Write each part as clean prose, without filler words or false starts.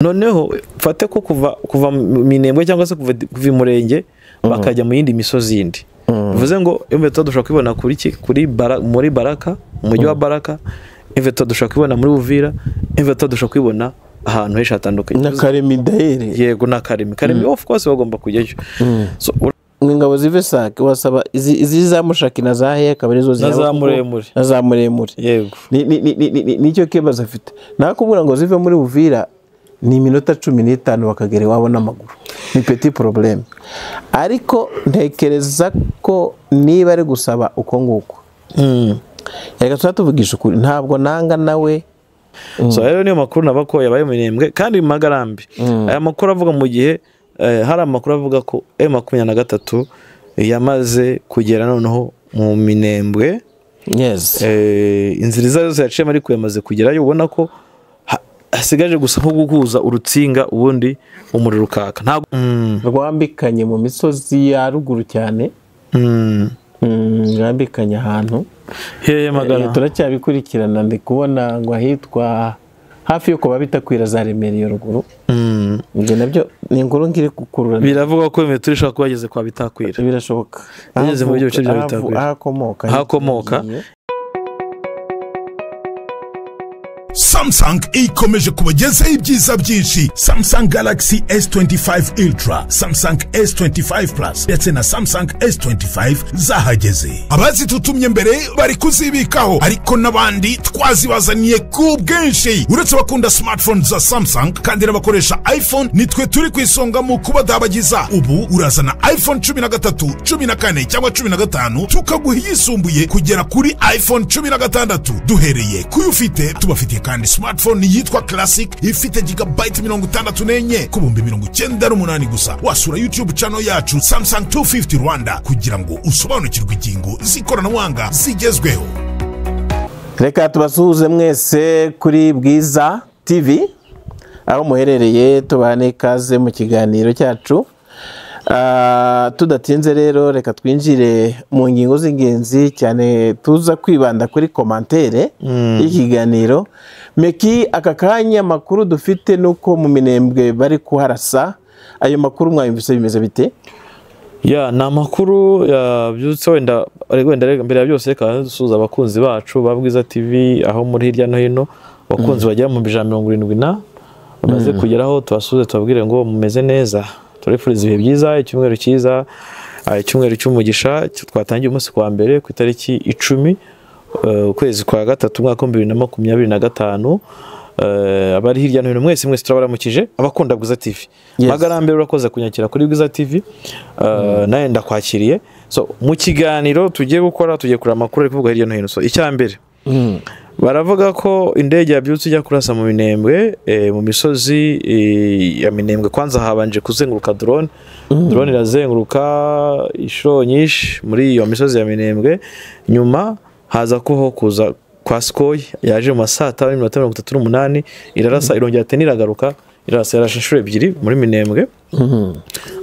Noneho mfate ko kuva Minembwe cyangwa se kuva Murenge bakajya mu yindi misozi yindi. Bivuze ngo M23 dushobora kubibona kuri ki kuri muri Baraka, umujyi wa Baraka, M23 dushobora kubibona muri Uvira, M23 dushobora kubibona ahantu henshi hatandukanye. Na Karemi dahere. Yego na Karemi. Karemi of course bagomba kujyayo. So ingabo zive Sake wasaba izi za Mushaki na za Heya akaba arizo na za Muremure. Na za Muremure. Yego. Nicyo kibazo afite. Nakubura ngo zive muri Uvira ni iminota 15 bakagera iwabo n'amaguru. Ni petit problème. Ariko ntekereza ko niba ari gusaba uko nguko. Reka tuvugisha ukuri ntabwo nanga nawe. So rero niyo makuru nabako yabaye Minembwe kandi Magarambi. Aya makuru avuga mu gihe hari amakuru avuga ko M23 yamaze kugera noneho mu Minembwe. Yes. Inzira zose yaciyemo ariko yamaze kugerayo, ubona ko hasigaje gusa nko guhuza urutsinga ubundi umuriro ukaka. Ntabwo rwambikanye mu misozi ya ruguru cyane. Rwambikanye ahantu hehe Magara. Turacyabikurikirana ndi kubona ngo ahitwa hafi yo kuba bitakwira za Remera yo ruguru. Ibyo nabyo ni inkuru ngiri gukurura. Biravuga ko M23 ishobora kuba yageze kwa Bitakwira. Birashoboka. Yageze mu bice bya Bitakwira. Ahakomoka. Ahakomoka. Samsung ikomeje kubagezaho ibyiza byinshi. Samsung Galaxy S25 Ultra, Samsung S25 Plus ndetse na Samsung S25 zahageze. Abazitutumye mbere bari kuzibikaho, ariko n'abandi twazibazaniye ku bwinshi. Uretse bakunda smartphone za Samsung kandi n'abakoresha iPhone, nitwe turi ku isonga mu kubadabagiza. Ubu urazana iPhone 13, 14 cyangwa 15 tukaguha iyisumbuye kugera kuri iPhone 16. Duhereye kuyufite tubafitiye kandi smartphone yitwa Classic ifite gigabyte 64 ku 98 gusa. Wasura YouTube channel yacu Samsung 250 Rwanda kugira ngo usobanukirwe ingingo z'ikoranabuhanga zigezweho. Reka tubasuhuze mwese kuri Bwiza TV aho muherereye, tubane ikaze mu kiganiro cyacu. Tudatinze rero reka twinjire mu ngingo z'ingenzi cyane, tuza kwibanda kuri commentaire y'ikiganiro. Meki, aka kanya makuru dufite nuko mu Minembwe bari kuharasa. Ayo makuru mwayumvise bimeze bite? Ya, na makuru yabyutse wenda mbere ya byose reka dusuhuza abakunzi bacu ba Bwiza TV aho muri hirya no hino, abakunzi bagera mu 170 na bamaze kugeraho. Tubasuhuze tubabwire ngo mumeze neza. Turifuriza ibihe byiza, icyumweru cyiza, icyumweru cy'umugisha. Twatangiye umunsi kwa mbere ku itariki 10 ukwezi kwa gatatu umwaka wa 2025. Abari hirya no hino mwese mwese turabaramukije abakunda Bwiza TV. Yes. Magarambe urakoze kunyakira kuri Bwiza TV. Naye ndakwakiriye. So mu kiganiro tugiye gukora tugiye kureba amakuru ari kuvuga hirya no hino. So icya mbere baravuga ko indege yabyutse ijya kurasa mu Minembwe, mu misozi ya Minembwe. Kwanza habanje kuzenguruka drone. Drone irazenguruka inshuro nyinshi muri iyo misozi ya Minembwe. Nyuma haza kuho kuza kwa Sukhoi yaje mu masaa 5:38 irarasa, irongera tena iragaruka irarasa, yarashe inshuro ebyiri muri Minembwe.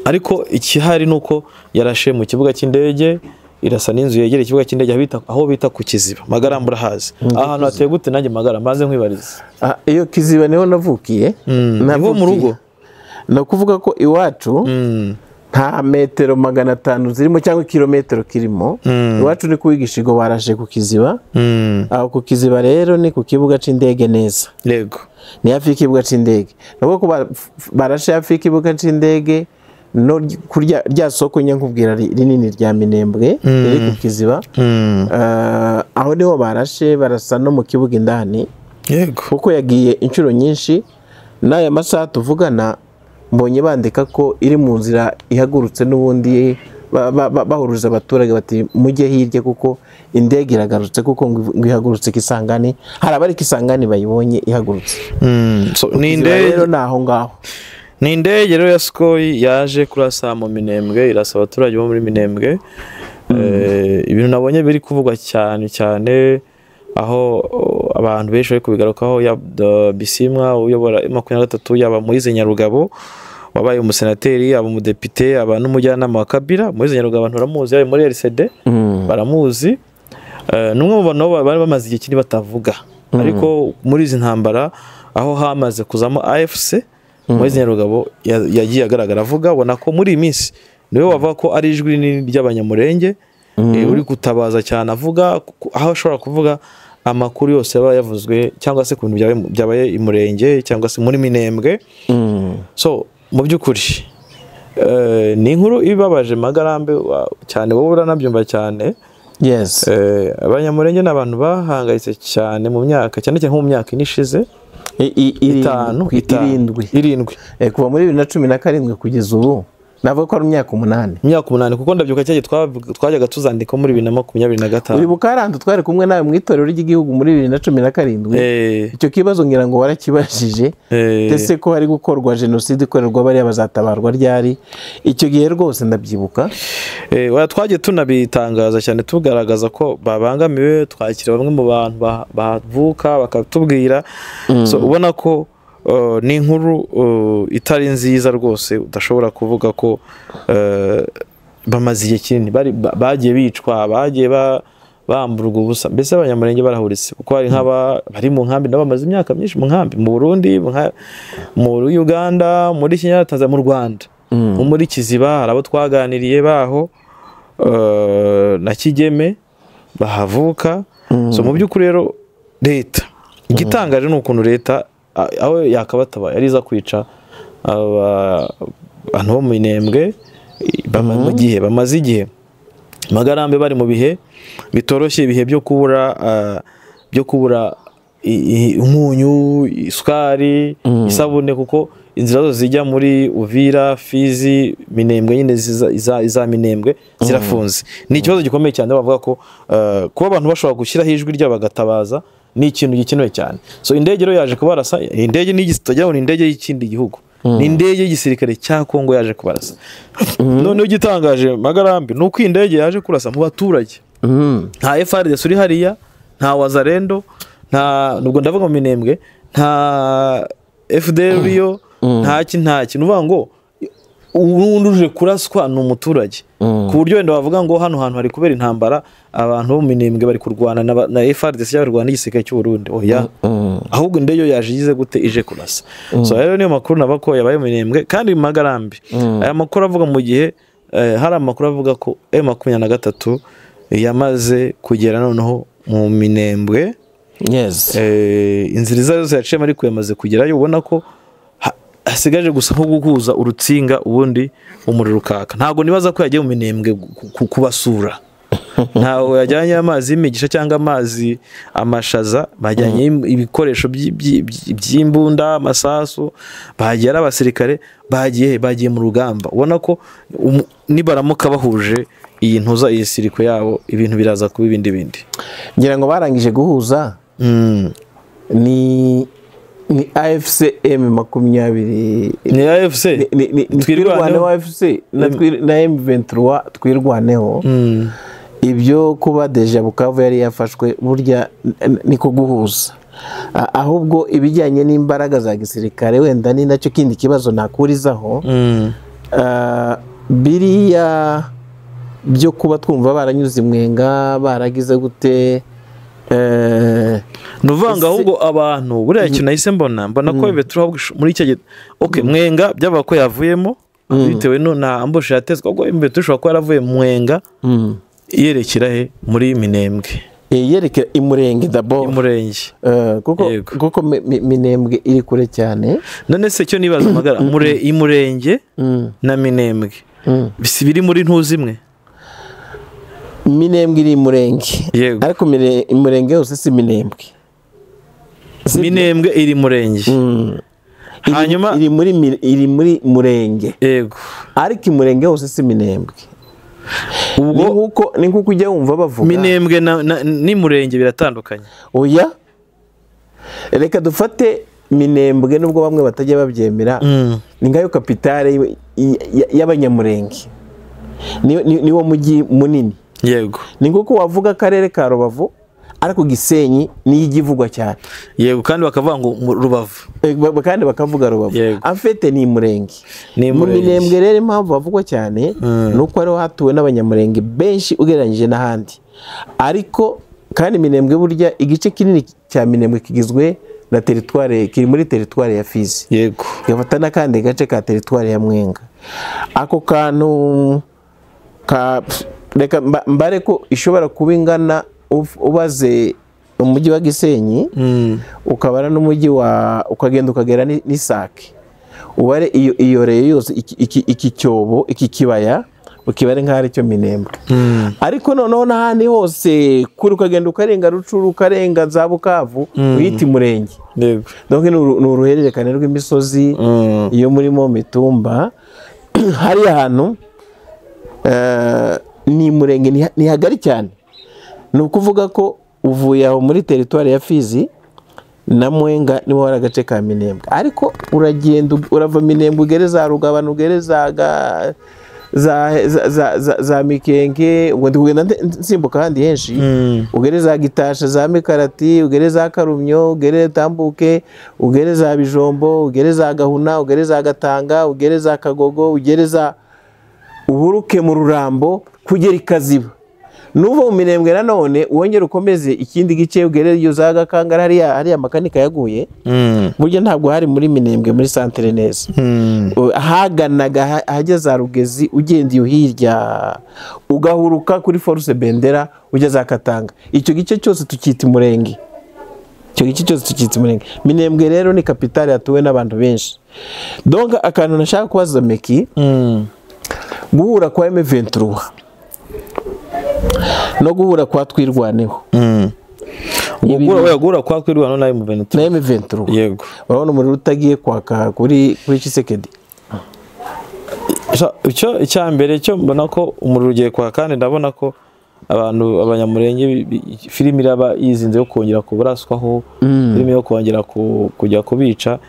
Ariko ikihari nuko yarashe mu kibuga cy'indege, irasa n'inzu yegereye ikibuga cy'indege aho bita ku Kiziba. Magaramba urahazi. Ahantu hateye gute? Nanjye Magaramba maze nkwibariza. Iyo Kiziba niho navukiye. Niho mu rugo. No kuvuga ko iwacu nta metero 500 zirimo cyangwa kilometero kirimo. Iwacu ni kuwigishigo barashe ku Kiziba. Aho ku Kiziba rero ni ku kibuga c'indege neza. Yego. Ni hafi y'ikibuga c'indege. Nubwo ko barashe hafi y'ikibuga c'indege no kurya rya soko nyankubwira rinini rya Minembwe riri ku Kiziba. Aho niho barashe, barasa no mu kibuga indani. Yego. Kuko yagiye inshuro nyinshi n'aya masaha tuvugana mbonye bandika ko iri mu nzira ihagurutse n'ubundi bahuruza abaturage bati mujye hirya kuko indege iragarutse, kuko ngo ihagurutse Kisangani. Hari abari Kisangani bayibonye ihagurutse. So ni indege rero naho ngaho. Ni indege rero ya Sukhoi yaje kurasa mu Minembwe, irasa abaturage bo muri Minembwe. Ibintu nabonye biri kuvugwa cyane cyane aho abantu benshi bari kubigarukaho, ya Bisimwa uyobora M23, yaba Moise Nyarugabo wabaye umusenateri, yaba umudepite, aba n'umujyanama wa Kabila. Moise Nyarugabo abantu baramuzi, yaba muri RCD baramuzi. Numwe mu bantu bari bamaze igihe kinini batavuga, ariko muri izi ntambara aho hamaze kuzamo AFC Moise Nyarugabo yagiye agaragara avuga, ubona ko muri iyi minsi niwe wavuga ko ari ijwi rinini ry'Abanyamurenge, uri gutabaza cyane avuga aho ashobora kuvuga amakuru yose aba yavuzwe cyangwa se ku bintu byabaye i Murenge cyangwa se muri Minembwe. So mu by'ukuri ni inkuru ibabaje Magarambe cyane, wowe uranabyumva cyane. Yes. Abanyamurenge ni abantu bahangayitse cyane mu myaka, cyane cyane nko mu myaka ine ishize, itanu, irindwi, kuva muri 2017 kugeza ubu navuga ko ari imyaka 8. Imyaka 8, kuko ndabyibuka cyagiye twajyaga tuzandika muri 2025. Uribuka harantu twari kumwe nawe mu itorero ry'igihugu muri 2017. Icyo kibazo ngira ngo warakibajije, ndetse ko hari gukorwa jenoside ikorerwa bariya bazatabarwa ryari. Icyo gihe rwose ndabyibuka. Twagiye tunabitangaza cyane tugaragaza ko babangamiwe, twakira bamwe mu bantu bavuka bakatubwira. So ubona ko ni inkuru itari nziza rwose, udashobora kuvuga ko bamaze igihe kinini bagiye bicwa, bagiye bamburwa ubusa, mbese Abanyamurenge barahuritse, kuko hari nk'aba bari mu nkambi nabo bamaze imyaka myinshi mu nkambi, mu Burundi, muri Uganda, muri Kenya, Tanzania, mu Rwanda, muri Kiziba hari abo twaganiriye baho na Kigeme bahavuka. So mu by'ukuri rero leta igitangaje ni ukuntu leta aho yakabataba yari iza kwica abantu bo mu Minembwe mu gihe bamaze igihe Magarambe bari mu bihe bitoroshye, ibihe byo kubura umunyu, isukari, isabune, kuko inzira zose zijya muri Uvira, Fizi, Minembwe nyine iza Minembwe zirafunze. Ni ikibazo gikomeye cyane, bavuga ko kuba abantu bashobora gushyiraho ijwi ryabo bagatabaza ni ikintu gikenewe cyane. So indege rero yaje kubarasa, indege ni indege y'ikindi gihugu, ni indege y'igisirikare cya Kongo yaje kubarasa. Noneho igitangaje Magarambe ni uko indege yaje kurasa mu baturage. Nta FARDC uri hariya, nta Wazalendo, nta nubwo ndavuga mu Minembwe, nta FDL uriyo, ntaki ntaki. Nuvuga ngo ubundi uje kuraswa ni umuturage, ku buryo wenda bavuga ngo hano hantu hari kubera intambara, abantu bo mu Minembwe bari kurwana na FARDC cyangwa barwana n'igisirikare cy'u Burundi. Oya, ahubwo indege yaje igize gute, ije kurasa. So rero niyo makuru nabako yabaye mu Minembwe kandi Magarambe. Aya makuru avuga mu gihe hari amakuru avuga ko M23 yamaze kugera noneho mu Minembwe. Yes. Inzira zose yaciyemo ariko yamaze kugerayo, ubona ko hasigaje gusa nko guhuza urutsinga ubundi umuriro ukaka. Ntabwo nibaza ko yagiye mu Minembwe kubasura, ntabwo yajyanye amazi y'imigisha cyangwa amazi amashaza, bajyanye ibikoresho by'imbunda, amasasu, bagiye ari abasirikare, bagiye mu rugamba. Ubona ko nibaramuka bahuje iyi ntuza, iyi siriko yabo, ibintu biraza kuba ibindi bindi. Ngira ngo barangije guhuza ni AFC M20, ni AFC twirwaneho, AFC na M23 twirwaneho. Ibyo kuba deja Bukavu yari yafashwe burya niko guhuza, ahubwo ibijyanye n'imbaraga za gisirikare wenda ni nacyo kindi kibazo nakurizaho. Biriya byo kuba twumva baranyuze Mwenga baragize gute, nuvanga ahubwo abantu buriya kintu nahise mbona ko M23 muri icyo gihe, okay, Mwenga byaba ko yavuyemo bitewe na ambush yatezwe, ubwo M23 ishobora kuba yaravuye Mwenga yerekera he muri Minembwe, yerekera Imurenge d'abord, Imurenge, kuko Minembwe iri kure cyane. None se cyo nibaza Magara, Imurenge na Minembwe biri muri ntuzi imwe? Minembwe iri Murenge, ariko Imurenge yose si Minembwe. Minembwe iri Murenge, hanyuma iri muri Murenge, yego, ariko Imurenge yose si Minembwe. Ubwo ni nkuko ujya wumva bavuga Minembwe ni Murenge biratandukanye. Oya, reka dufate Minembwe nubwo bamwe batajya babyemera, ni ngayo kapitale y'Abanyamurenge, ni wo mujyi munini. Yego, ni nkuko wavuga akarere ka Rubavu, ariko Gisenyi ni igivugwa cyane. Yego, kandi bakavuga ngo Rubavu, kandi bakavuga Rubavu, afete ni Murenge. Mu Minembwe rero impamvu bavugwa cyane nuko ariho hatuwe n'Abanyamurenge benshi ugereranyije n'ahandi. Ariko kandi Minembwe burya igice kinini cya Minembwe kigizwe na territoire, kiri muri territoire ya Fizi. Yego. Gafata n'akandi gace ka territoire ya Mwenga. Ako kantu ka reka mbare ko ishobora kuba ingana ubaze umujyi wa Gisenyi, ukabara n'umujyi wa ukagenda ukagera n'Isake, ubare iyo reyo yose iki cyobo, iki kibaya ukibare nk'aho ari cyo Minembwe. Ariko noneho n'ahandi hose kuri ukagenda ukarenga Rucuru, ukarenga za Bukavu, uyita Murenge. Yego. Donc ni uruhererekane rw'imisozi iyo murimo mitumba. Hari ahantu ni Murenge, ni hagari cyane. Ni ukuvuga ko uvuye aho muri territoire ya Fizi na Mwenga niho hari agace ka Minembwe, ariko uragenda urava Minembwe ugere za Rugabano, ugere za Mikenke, ubwo ndi kugenda nsimbuka ahandi henshi, ugere za Gitasha, za Mikarati, ugere za Karumyo, ugere Tambuke, ugere za Bijombo, ugere za Gahuna, ugere za Gatanga, ugere za Kagogo, ugere za uburuke mu Rurambo kugera Ikaziba. Nuva mu Minembwe nanone wongera ukomeze ikindi gice ugere iyo za Gakangara, hariya makanika yaguye. Burya ntabwo hari muri Minembwe muri centre neza. Haganaga ahageze za Rugezi, ugenda iyo hirya ugahuruka kuri Force Bendera ujya za Katanga. Icyo gice cyose tukita Murenge. Icyo gice cyose tukita Murenge. Minembwe rero ni capitale yatuwe n'abantu benshi. Donc akantu nashaka kubaza Meki, guhura kwa M23 no guhura kwa Twirwaneho. Guhura kwa Twirwaneho na M23. Na M23. Yego. Urabona umuriro utagiye kwaka kuri Tshisekedi. Icyo icyambere cyo mbona ko umuriro ugiye kwaka, kandi ndabona ko abantu abanyamurenge filimi iraba yizinze yo kongera kuburaswaho, filimi yo kongera kujya kubica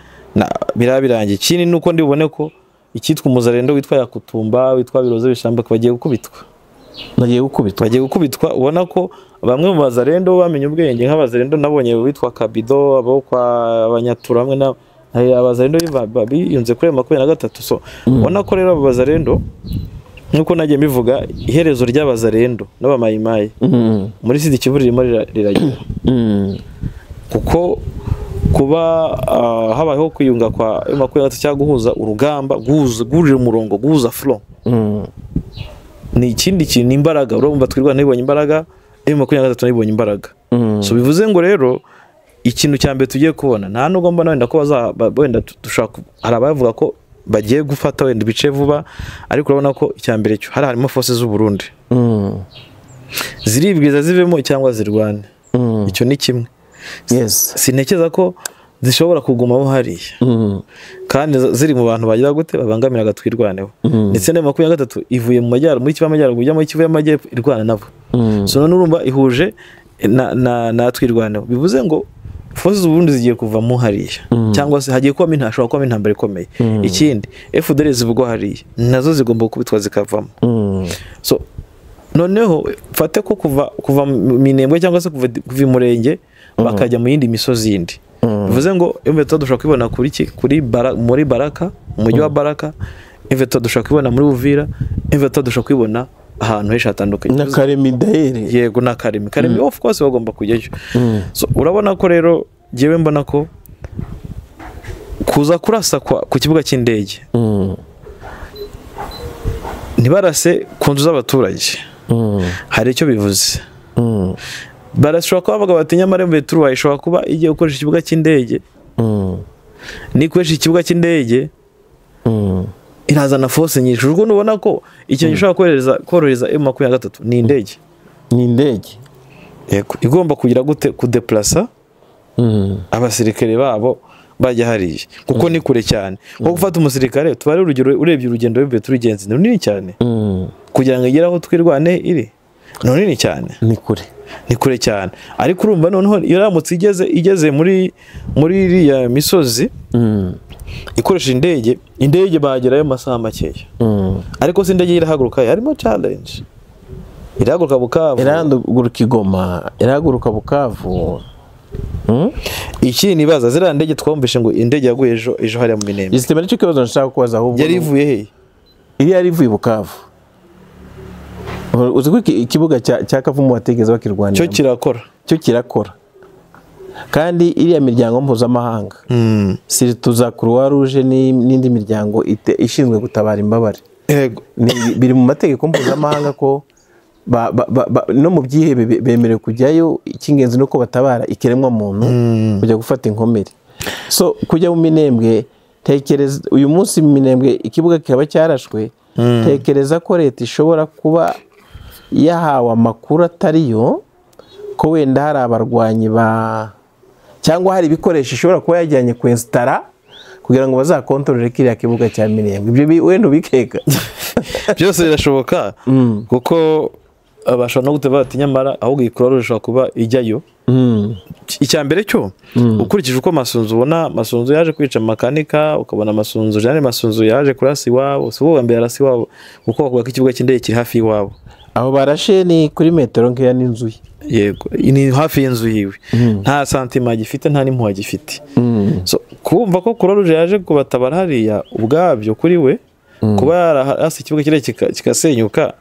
birabirangiye. Ikindi nuko ndibone ko icyitwa umuzarendo witwa Yakutumba, witwa Biroze Bishamba bagiye gukubitwa. Bagiye gukubitwa. Ubona ko bamwe mu bazarendo bamenye ubwenge, nk'abazarendo nabonye witwa Kabido, abo kwa Abanyatura hamwe na abazarendo biyunze kuri 23. So ubona ko rero abo bazarendo, nkuko nagiye mbivuga, iherezo ry'abazarendo n'abamayimayi muri Sud Kivu ririmo riragira. Kuko kuba habayeho kwiyunga kwa M23 cyangwa guhuza urugamba, guhurira umurongo, guhuza front, ni ikindi kintu, imbaraga. Urumva Twirwaneho nibonye imbaraga, M23 nibonye imbaraga. So bivuze ngo rero ikintu cya mbere tugiye kubona, nta nubwo mbona wenda ko wenda dushaka, hari abavuga ko bagiye gufata wenda ibice vuba, ariko urabona ko icya mbere cyo hari harimo forces z'u Burundi ziribwiza zivemo cyangwa zirwane. Icyo ni kimwe. Yes. Sinekeza ko zishobora kugumamo hariya, kandi ziri mu bantu bagira gute babangamira Twirwaneho. Ndetse na 23 ivuye mu majyaruguru, muri Kivu y'Amajyaruguru ijya muri Kivu y'Amajyepfo irwana nabo. So none urumva ihuje na Twirwaneho. Bivuze ngo forces z'u Burundi zigiye kuva mu hariya, cyangwa se hagiye kuba intashobora kuba intambara ikomeye. Ikindi FDL zivugwa hariya nazo zigomba gukubitwa zikavamo. So noneho fate ko kuva Minembwe cyangwa se kuva Murenge bakajya mu yindi misozi yindi. Bivuze ngo M23 dushobora kubibona kuri iki, kuri muri Baraka, umujyi wa Baraka, M23 dushobora kubibona muri Uvira, M23 dushobora kubibona ahantu henshi hatandukanye. Na Karemi dahere. Yego, na Karemi. Karemi of course bagomba kujyayo. So urabona ko rero jewe mbona ko kuza kurasa ku kibuga cy'indege, ntibarase ku nzu z'abaturage, hari icyo bivuze. Barashobora kuba bavuga bati nyamara M23 ishobora kuba igiye gukoresha ikibuga cy'indege. Nikoresha ikibuga cy'indege irazana force nyinshi. Urwo nubona ko ikintu gishobora korohereza M23 ni indege. Ni indege. Yego, igomba kugira gute kudeplacer abasirikare babo bajya hariya, kuko ni kure cyane. Nko gufata umusirikare, tubare urugero, urebye urugendo rw'M23 rugenzi ni runini cyane. Kugira ngo igere aho Twirwane iri ni runini cyane. Ni kure. Ni kure cyane. Ariko urumva noneho iyo ramutse igeze muri iriya misozi ikoresha indege bagerayo amasaha makeya. Ariko se indege irahaguruka, harimo challenge. Irahaguruka Bukavu, irahaguruka Igoma, irahaguruka Bukavu. Iki nibaza ziriya ndege twumvishe ngo indege yaguye ejo hariya mu Minembwe. Isitema nicyo kibazo nshaka kubaza ahubwo. Yari ivuye he? Iri yari ivuye Bukavu. Uzi ko ikibuga cya Kavumu batigeze bakirwanira. Cyo kirakora. Cyo kirakora. Kandi iriya miryango mpuzamahanga, surtout za Croix Rouge n'indi miryango ishinzwe gutabara imbabare, biri mu mategeko mpuzamahanga ko no mu byihebe bemerewe kujyayo. Icy'ingenzi ni uko batabara ikiremwa muntu, kujya gufata inkomere. So kujya mu Minembwe, tekereza uyu munsi mu Minembwe ikibuga kikaba cyarashwe, tekereza ko leta ishobora kuba yahawe amakuru atariyo, ko wenda hari abarwanyi ba cyangwa hari ibikoresho ishobora kuba yajyanye kwensitara kugira ngo bazakontorore kiriya kibuga cya Minembwe. Ibyo wenda ubikeka. Byose birashoboka, kuko bashobora no guteba bati nyamara ahubwo iyi Croix Rouge ishobora kuba ijyayo. Icya mbere cyo, ukurikije uko Masunzu, ubona Masunzu yaje kwica Makanika, ukabona Masunzu, Jeanne Masunzu yaje kurasa iwabo, si uwo mbere arasa iwabo, kuko bavuga ko ikibuga cy'indege kiri hafi y'iwabo. Aho barashe ni kuri metero nkeya n'inzu ye. Yego, ni hafi y'inzu yiwe, nta santima gifite, nta n'impuha gifite. So kumva ko Croix Rouge yaje kubatabara hariya, ubwabyo kuri we kuba yararasa ikibuga cy'indege kikasenyuka,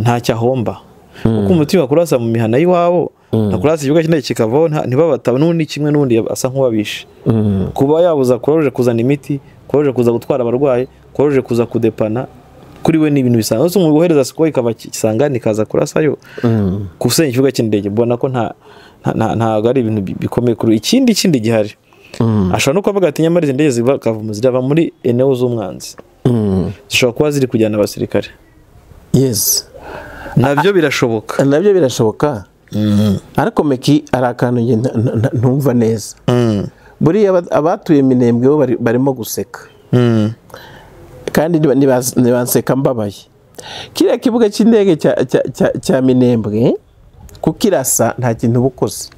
ntacyo ahomba, kuko umutima kurasa mu mihana y'iwabo, nakurasa ikibuga cy'indege kikavaho ntibabataba, n'ubundi kimwe n'ubundi asa nk'uwabishe. Kuba yabuza Croix Rouge kuzana imiti, Croix Rouge kuza gutwara abarwayi, Croix Rouge kuza kudepana, kuri we ni ibintu bisanzwe. Umuntu wohereza siko ikava Kisangani ikaza kurasayo, gusenya ikibuga cy'indege, mbona ko ntabwo ari ibintu bikomeye kuri. Ikindi gihari, ashobora no kuvuga ati nyamara izi ndege zirava muri eneo z'umwanzi, zishobora kuba ziri kujyana abasirikare. Yes, nabyo birashoboka, nabyo birashoboka. Ariko Meki, hari akantu ntumva neza. Buriya abatuye Minembwe bo barimo guseka, kandi ntibanseka mbabaye. Kiriya kibuga cy'indege cya Minembwe kukirasa nta kintu uba ukoze,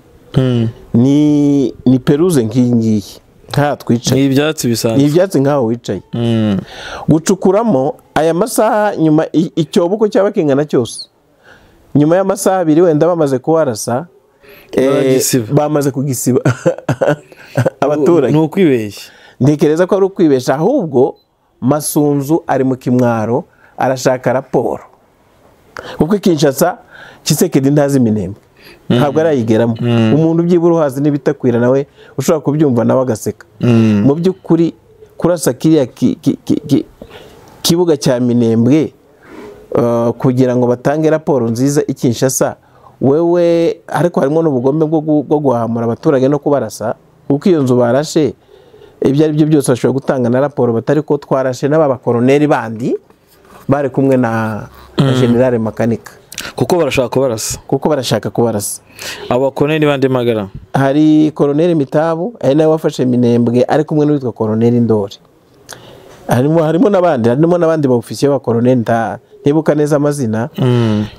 ni pelouse nk'iyi ngiyi nk'aha twicaye, ni ibyatsi bisanzwe, ni ibyatsi nk'aho wicaye. Gucukuramo aya masaha nyuma icyobo uko cyaba kingana cyose, nyuma y'amasaha abiri wenda bamaze kuwarasa, bamaze kugisiba abaturage. Ni ukwibeshya, ntekereza ko ari ukwibeshya. Ahubwo Masunzu ari mu kimwaro, arashaka raporo, kuko Kinshasa Tshisekedi ntazi Minembwe, ntabwo arayigeramo. Umuntu byibura uhazi n'ibitakwira nawe ushobora kubyumva nawe agaseka. Mu by'ukuri kurasa kiriya kibuga cya Minembwe kugira ngo batange raporo nziza i Kinshasa, wewe ariko harimo n'ubugome bwo guhamura abaturage no kubarasa, kuko iyo nzu barashe ibyo ari byo byose bashobora gutanga na raporo batari ko twarashe n'aba bakoroneri bandi bari kumwe na General Makanika, kuko barashaka kubarasa, kuko barashaka kubarasa. Abo bakoroneri bandi Magara, hari Koroneri Mitabu ari nawe wafashe Minembwe ari kumwe n'uwitwa Koroneri Ndori, harimo n'abandi, harimo n'abandi ba ofisiye ba koroneri ntibuka neza amazina.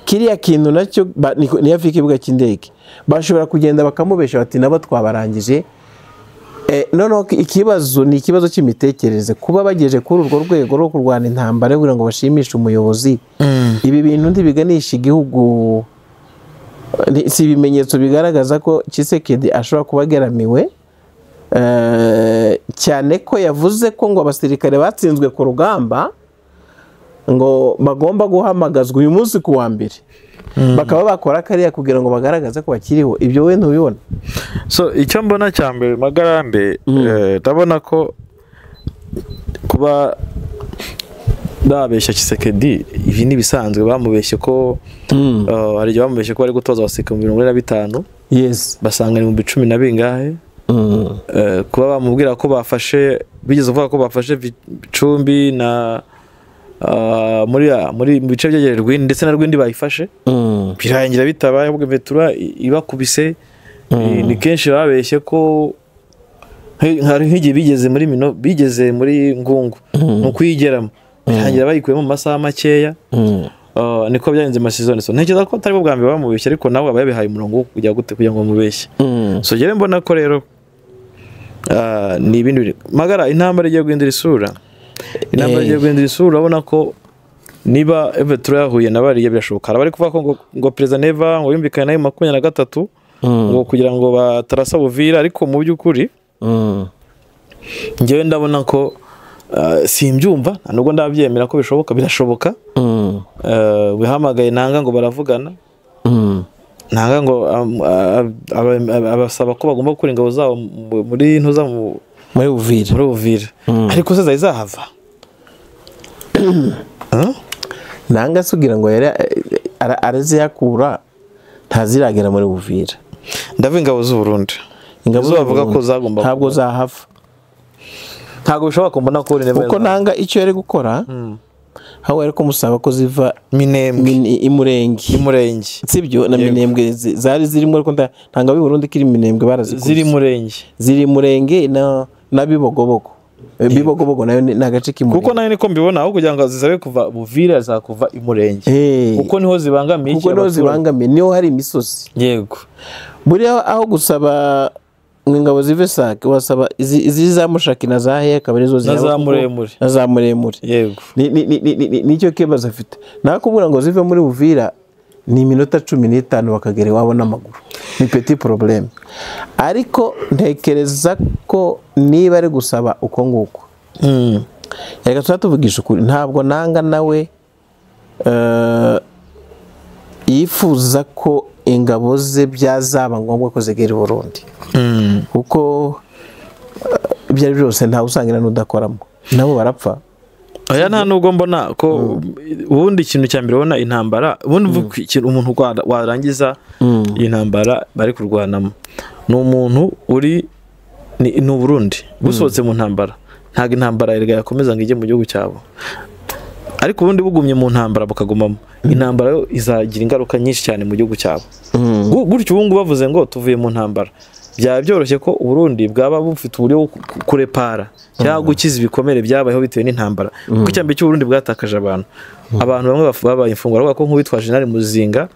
Kiriya kintu nacyo ni hafi y'ikibuga cy'indege, bashobora kugenda bakamubesha bati nabo twabarangije. Noneho ikibazo ni ikibazo cy'imitekerereze, kuba bageje kuri urwo rwego rwo kurwana intambara kugira ngo bashimishe umuyobozi. Ibi bintu ntibiganisha igihugu, si ibimenyetso bigaragaza ko Tshisekedi ashobora kuba ageramiwe, cyane ko yavuze ko ngo abasirikare batsinzwe ku rugamba ngo bagomba guhamagazwa uyu munsi ku wa mbere, bakaba bakora kariya kugira ngo bagaragaze ko bakiriho. Ibyo we ntubibona? So icyo mbona cya mbere Magarambe, ndabona ko kuba babeshya Tshisekedi ibi ni bisanzwe. Bamubeshye ko hari igihe bamubeshye ko bari gutoza abasirikare 45, yes, basanga ni 10,000 na bingahe. Kuba bamubwira ko bafashe, bigeze kuvuga ko bafashe Bicumbi na muri bice byegereye Rwindi, ndetse na Rwindi bayifashe, birangira bitabaye, ahubwo Vetura ibakubise. Ni kenshi babeshye ko hari nk'igihe bigeze muri mino, bigeze muri Ngungu mu kuyigeramo, birangira bayikuyemo mu masaha makeya. Niko byagenze masizone. So ntekereza ko atari bwo bwa mbere bamubeshye, ariko nawe aba yabihaye umurongo wo kujya gute kugira ngo bamubeshye. So njyewe mbona ko rero ni ibindi Magara, intambara igiye guhindura isura, intambara igiye guhindura isura. Urabona ko niba Vetura yahuye na bariya birashoboka. Bari kuvuga ko ngo Perezida Neva ngo yumvikane nayo 23 ngo kugira ngo batarasa Buvira, ariko mu by'ukuri njyewe ndabona ko simbyumva, nubwo ndabyemera ko bishoboka, birashoboka. Bihamagaye nanga ngo baravugana, Nanga ngo abasaba ko bagomba gukura ingabo zabo muri ntuza muri Uvira, muri Uvira. Ariko se zari zahava? Nanga sugira ngo yari araziyakura ntaziragera muri Uvira. Ndavuga ingabo z'u Burundi. Ingabo bavuga ko zagomba ntabwo zahava. Ntabwo bishobora kumbona ko uri kuko nanga icyo yari gukora aho yari kumusaba ko ziva Minembwe Imurenge Imurenge sibyo na Minembwe zari zirimo ariko ntanga b'i Burundi kiri Minembwe barazikubise ziri Murenge ziri Murenge na Bibogobogo. Bibogobogo nayo ni agace k'Imurenge kuko nayo niko mbibona aho kugira ngo zizabe kuva Buvira zakuva Imurenge kuko niho zibangamiye kuko niho zibangamiye niho hari imisozi. Yego buriya aho gusaba ingabo zive Sake wasaba izi za Mushaki na za Heya akaba arizo na za Muremure na za Muremure. Yego nicyo kibazo afite. Nakubura ngo zive muri Uvira ni iminota 15 bakagera iwabo n'amaguru, ni petit problème. Ariko ntekereza ko niba ari gusaba uko nguko reka tuvugisha ukuri ntabwo nanga nawe yifuza ko ingabo ze byazaba ngombwa ko zigera i Burundi kuko ibyo ari byose ntawe usangira n'udakoramo nabo barapfa. Oya nta nubwo mbona ko ubundi ikintu cya mbere ubona intambara ubundi ikintu umuntu warangiza iyi ntambara bari kurwanamo ni umuntu uri ni Burundi busohotse mu ntambara ntabwo intambara erega yakomeza ngo ijye mu gihugu cyabo. Ariko ubundi bugumye mu ntambara bukagumamo intambara yo izagira ingaruka nyinshi cyane mu gihugu cyabo. Gutyo ubu ngubu bavuze ngo tuvuye mu ntambara byaba byoroshye ko Burundi bwaba bufite uburyo kurepara cyangwa gukiza ibikomere byabayeho bitewe n'intambara kuko icyambere cy'u Burundi bwatakaje abantu bamwe babaye imfungwa bavuga ko nk'uwitwa General Muzinga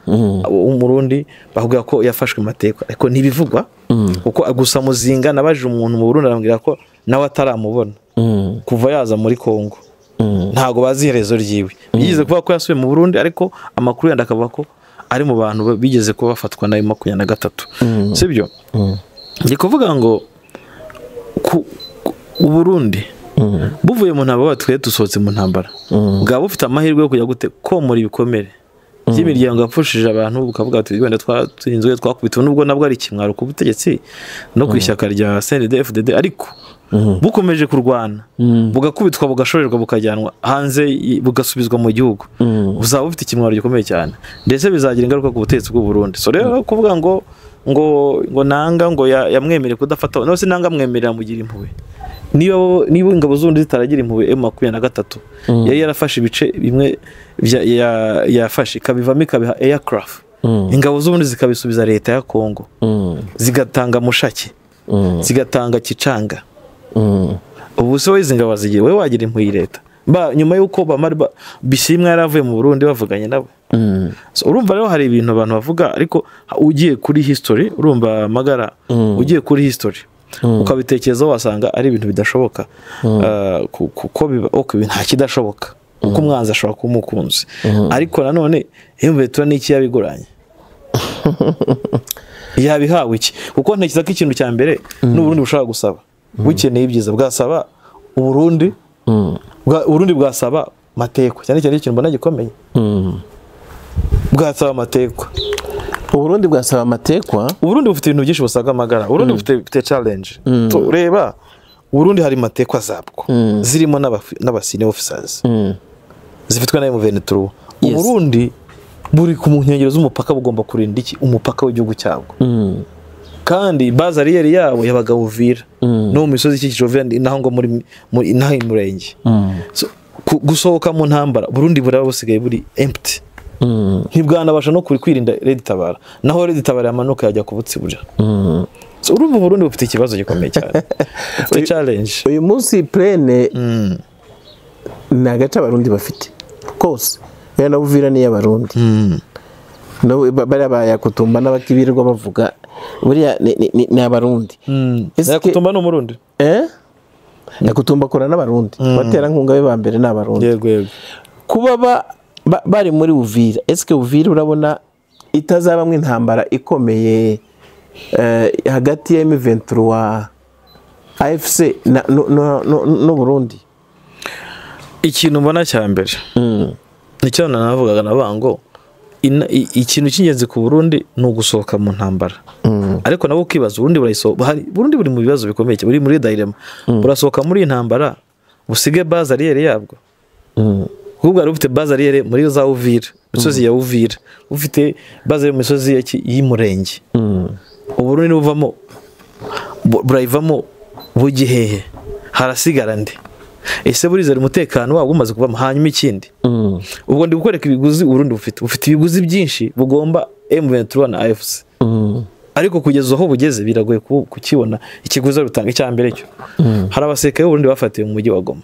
w'Umurundi bavuga ko yafashwe mateka ariko ntibivugwa kuko gusa Muzinga nabajije umuntu mu Burundi arambwira ko nawe ataramubona kuva yaza muri Kongo ntago bazi iherezo ryiwe. Bigeze kuvuga ko yasubiye mu Burundi ariko amakuru yandi akavuga ko ari mu bantu bigeze kuba bafatwa na 23 sibyo. Ndi kuvuga ngo u Burundi buvuye mu ntambara twe dusohotse mu ntambara bwaba bufite amahirwe yo kujya gute komora ibikomere by'imiryango yapfushije abantu bukavuga ati wenda twatsinzwe twakubitwe nubwo nabwo ari ikimwaro ku butegetsi no ku ishyaka rya CNDD-FDD ariko bukomeje kurwana bugakubitwa bugashorerwa bukajyanwa hanze bugasubizwa mu gihugu buzaba bufite ikimwaro gikomeye cyane ndetse bizagira ingaruka ku butegetsi bw'u Burundi. So rero kuvuga ngo ngo nanga ngo yamwemereye kudafata no se nanga amwemerera mugira impuhwe niba ingabo z'undi zitaragira impuhwe M23 yari yarafashe ibice bimwe yafashe ikabivamo ikabiha aircraft ingabo z'ubundi zikabisubiza leta ya Kongo zigatanga Mushaki zigatanga Kicanga. Ubu se izi ngabo zigiye we wagira impuhwe leta nyuma yuko bamara bishimwe yaravuye mu Burundi bavuganye nabo. So urumva rero hari ibintu abantu bavuga ariko ugiye kuri history urumva magara ugiye kuri history ukabitekerezaho wasanga ari ibintu bidashoboka kuko nta kidashoboka kuko umwanzi ashobora kuba umukunzi ariko nanone M23 n'iki yabiguranye yabihawe iki kuko ntekereza ko ikintu cya mbere n'u Burundi bushobora gusaba bukeneye ibyiza bwasaba Uburundi Uburundi bwasaba matekwa cyane cyane ikintu mbona gikomeye bwasaba matekwa Uburundi bwasaba amatekwa. Uburundi bufite ibintu byinshi busaga amagara. Uburundi bufite challenge. Reba Uburundi hari matekwa zabwo zirimo n'aba senior officers zifitwe na M23. Uburundi buri ku nkengero z'umupaka bugomba kurinda iki umupaka w'igihugu cyabwo. Kandi base arrière yabo yabaga Uvira no mu misozi ikikije Uvira naho ngo muri naho Imurenge. So gusohoka mu ntambara Burundi buraba busigaye buri empty. Ntibwanabasha no kwirinda Red Tabara naho Red Tabara yamanuka yajya kubutsibura. So urumva Burundi bufite ikibazo gikomeye cyane. Ufite challenge. Uyu munsi plene ni agace Abarundi bafite kose na Uvira ni y'Abarundi. No bari abayakutumba n'abakibirirwa bavuga buriya ni Abarundi. Yakutumba no Murundi. Yakutumba akora n'Abarundi. Batera nkunga be ba mbere n'Abarundi. Yego yego. Kuba bari muri Uvira, eske Uvira urabona itazabamwe intambara ikomeye hagati ya M23 AFC no Burundi? Ikintu mbona cya mbere nicyo navugaga nabango Ikintu cy'ingenzi ku Burundi ni ugusohoka mu ntambara. Ariko nabo ukibaza Burundi burayisohoka, Burundi buri mu bibazo bikomeye, buri muri dilemma. Burasohoka muri intambara busige base arrière yabwo. Kuko bwari bufite base arrière muri za Uvira, misozi ya Uvira, ufite base mu misozi y'Imurenge. Uburundi buvamo burayivamo bugihehe, harasigara nde? Ese burizera umutekano wabwo umaze kuvamo? Hanyuma ikindi, ubwo ndi gukwereka ibiguzi Uburundi bufite ibiguzi byinshi bugomba M23 na AFC. Ariko kugeza aho bugeze biragoye kukibona ikiguzi rutanga. Icya mbere cyo, hari abasirikare b'Uburundi bafatiwe mu mujyi wa Goma,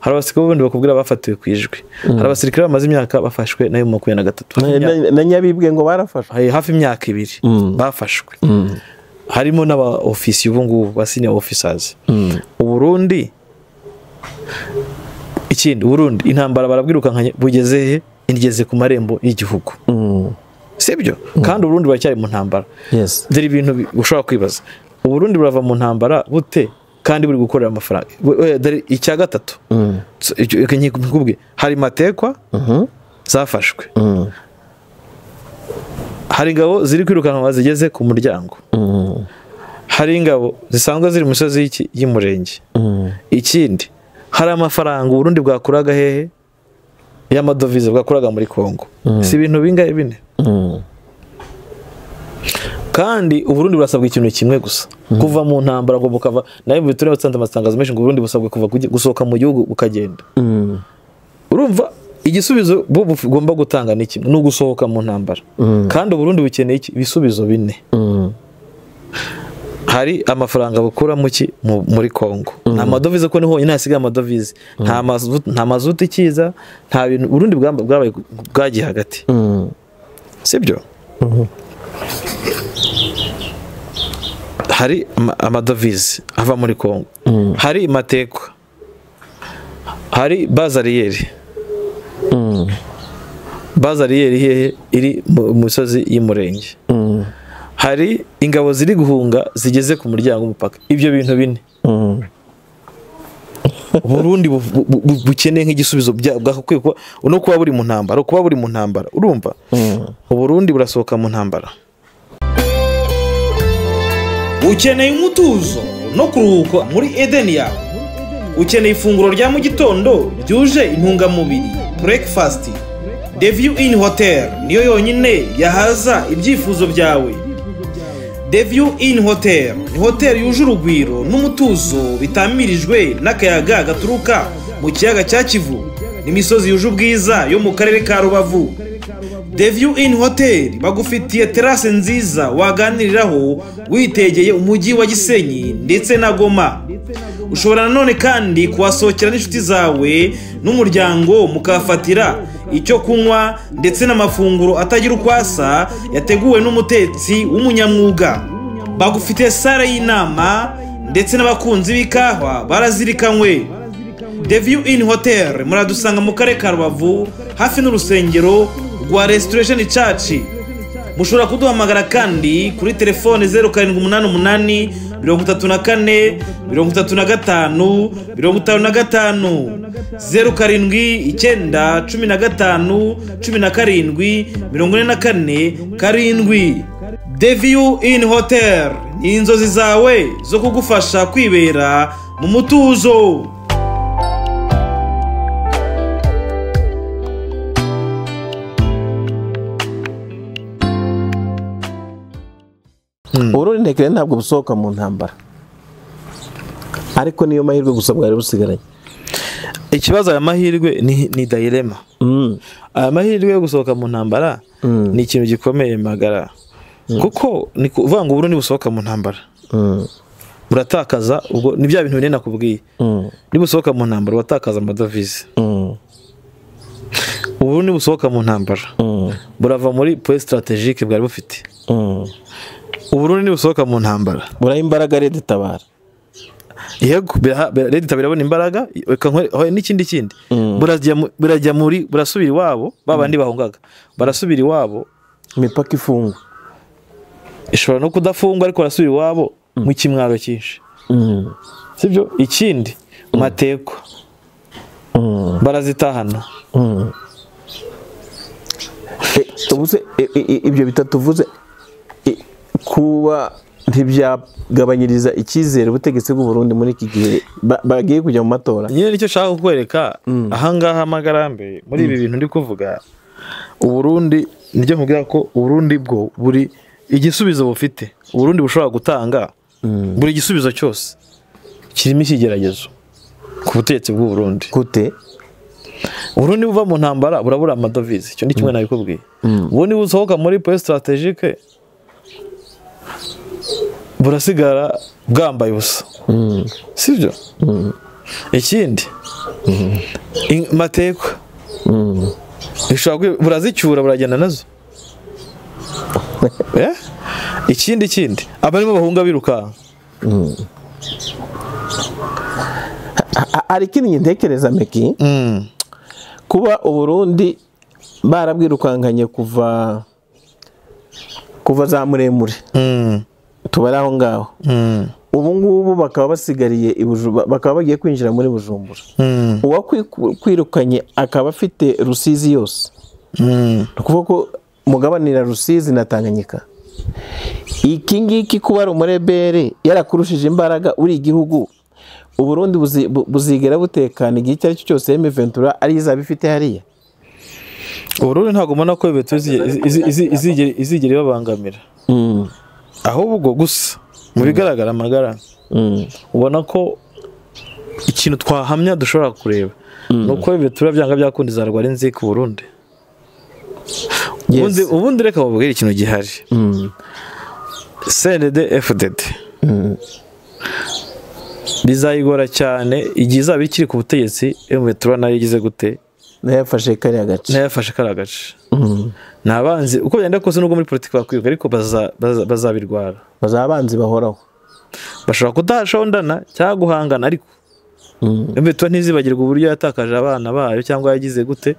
hari abasirikare b'Uburundi bakubwira bafatiwe ku Ijwi, hari abasirikare bamaze imyaka bafashwe na M23 na Nyabibwe ngo barafashwe hafi imyaka 2 bafashwe, harimo n'aba ofisiye ubu ngubu ba senior officers. Uburundi ikindi, Burundi intambara barabwirukankanye bugeze he? Ingeze ku marembo y'igihugu. Sibyo? Kandi Uburundi buracyari mu ntambara. Yes. Dore ibintu ushobora kwibaza. Uburundi burava mu ntambara bute kandi buri gukorera amafaranga? Dore icya gatatu. Nkubwe hari matekwa zafashwe. Hari ingabo ziri kwirukanwa zigeze ku muryango. Hari ingabo zisanzwe ziri mu misozi y'Imurenge. Ikindi, hari amafaranga Uburundi bwakuraga hehe y'amadovize bwakuraga muri Kongo. Si ibintu bingahe bine? Kandi Uburundi burasabwa ikintu kimwe gusa, kuva mu ntambara ngo bukava nayo biture batsanze amatangazo menshi ngo Uburundi busabwe kuva gusohoka mu gihugu bukagenda. Urumva igisubizo bo bugomba gutanga ni kimwe, ni ugusohoka mu ntambara. Kandi Uburundi bukeneye ibisubizo bine. Hari amafaranga bakura muki muri Kongo, nta madovize ko niho hasigaye amadovize, nta mazuti ikiza, nta bintu. Uburundi bwabaye bwagiye hagati. Sibyo? Hari amadovize ava muri Kongo, hari matekwa, hari bazariyeri. Bazariyeri hehe? Iri mu misozi y'Imurenge. Hari ingabo ziri guhunga zigeze ku muryango w'umupaka. Ibyo bintu bine Burundi bukeneye nk'igisubizo bwakwiye kuba no kuba buri mu ntambara, kuba buri mu ntambara. Urumva Uburundi burasohoka mu ntambara. Ukeneye umutuzo no kuruhuka muri Eden yawe. Ukeneye ifunguro rya mu gitondo ryuje intungamubiri, breakfast. The View Inn Hotel niyo yonyine yahaza ibyifuzo byawe. The View Inn Hotel ni hotel yuje urugwiro n'umutuzo bitamirijwe n'akayaga gaturuka mu kiyaga cya Kivu n'imisozi yuje ubwiza yo mu karere ka Rubavu. The View Inn Hotel bagufitiye terrasse nziza waganiriraho witegeye umujyi wa Gisenyi ndetse na Goma. Ushobora nanone kandi kuhasohokera n'inshuti zawe n'umuryango mukafatira icyo kunywa ndetse n'amafunguro atagira uko asa yateguwe n'umutetsi w'umunyamwuga. Bagufitiye sale y'inama ndetse n'abakunzi b'ikawa barazirikanywe. The View Inn Hotel muradusanga mu karere ka Rubavu hafi n'urusengero rwa Restoration Church. Mushobora kuduhamagara kandi kuri telefone 0788 34 35 55 07 9 15 17 44 7. The View Inn Hotel ni inzozi zawe zo kugufasha kwibera mu mutuzo. Uburundi ntekere ntabwo busohoka mu ntambara, ariko niyo mahirwe gusa bwari busigaranye. Ikibazo aya mahirwe ni dilemma. Aya mahirwe yo gusohoka mu ntambara ni ikintu gikomeye magara. Kuko ni kuvuga ngo Uburundi busohoka mu ntambara, buratakaza ubwo ni bya bintu bine nakubwiye. Nibusohoka mu ntambara uratakaza amadovize. Uburundi busohoka mu ntambara burava muri point strategique bwari bufite. Uburundi busohoka mu ntambara buraha imbaraga Red Tabara. Yego, Red Tabara irabona imbaraga n'ikindi kindi. Burajya muri burasubira iwabo babandi bahungaga. Barasubira iwabo, imipaka ifungwa. Ishobora no kudafungwa ariko barasubira iwabo mu kimwaro cyinshi. Sibyo? Ikindi mateko barazitahana. Ubuse ibyo bitatuvuze kuba ntibyagabanyiriza icyizere ubutegetsi bw'u Burundi muri iki gihe bagiye kujya mu matora. Nyine nicyo nshaka kukwereka ahangaha Magarambe muri ibi bintu ndi kuvuga. Uburundi nijyo nkubwira ko Uburundi bwo buri igisubizo bufite, Uburundi bushobora gutanga buri gisubizo cyose kirimo ikigeragezo ku butegetsi bw'u Burundi. Gute? Uburundi buva mu ntambara burabura amadovize, icyo ni kimwe nabikubwiye. Ubundi busohoka muri point strategique burasigara bwambaye ubusa, sibyo? Ikindi mateko burazicyura buragenda nazo. Ikindi abarimo bahunga biruka. Hari ikindi ntekereza Meki, kuba Uburundi barabwirukankanye kuva za muremure tubari aho ngaho, ubu ngubu bakaba basigariye bakaba bagiye kwinjira muri Bujumbura. Uwakwirukanye akaba afite Rusizi yose, ni ukuvuga ko mugabanira Rusizi na Tanganyika. Iki ngiki kuba ari umurebere yarakurushije imbaraga uri igihugu, Uburundi buzigera butekana igihe icyo ari cyo cyose M23 ari izaba ifite hariya. Uburundi ntabwo mbona ko izigera ibabangamira, ahubwo gusa mu bigaragara Magara ubona ko ikintu twahamya dushobora kureba nuko M23 byanga byakunda izarwara inzika Burundi. Ubundi reka babwire ikintu gihari. CNDD FDD bizayigora cyane igihe izaba ikiri ku butegetsi. M23 nayo igize gute? Nayafashe kariya gace. Nayafashe kariya gace. Nabanzi uko byenda kose nubwo muri politiki bakwibuka, ariko bazabirwara. Bazabanzi bahoraho. Bashobora kudashondana cyangwa guhangana, ariko M23 ntizibagirwa uburyo yatakaje abana bayo cyangwa yagize gute,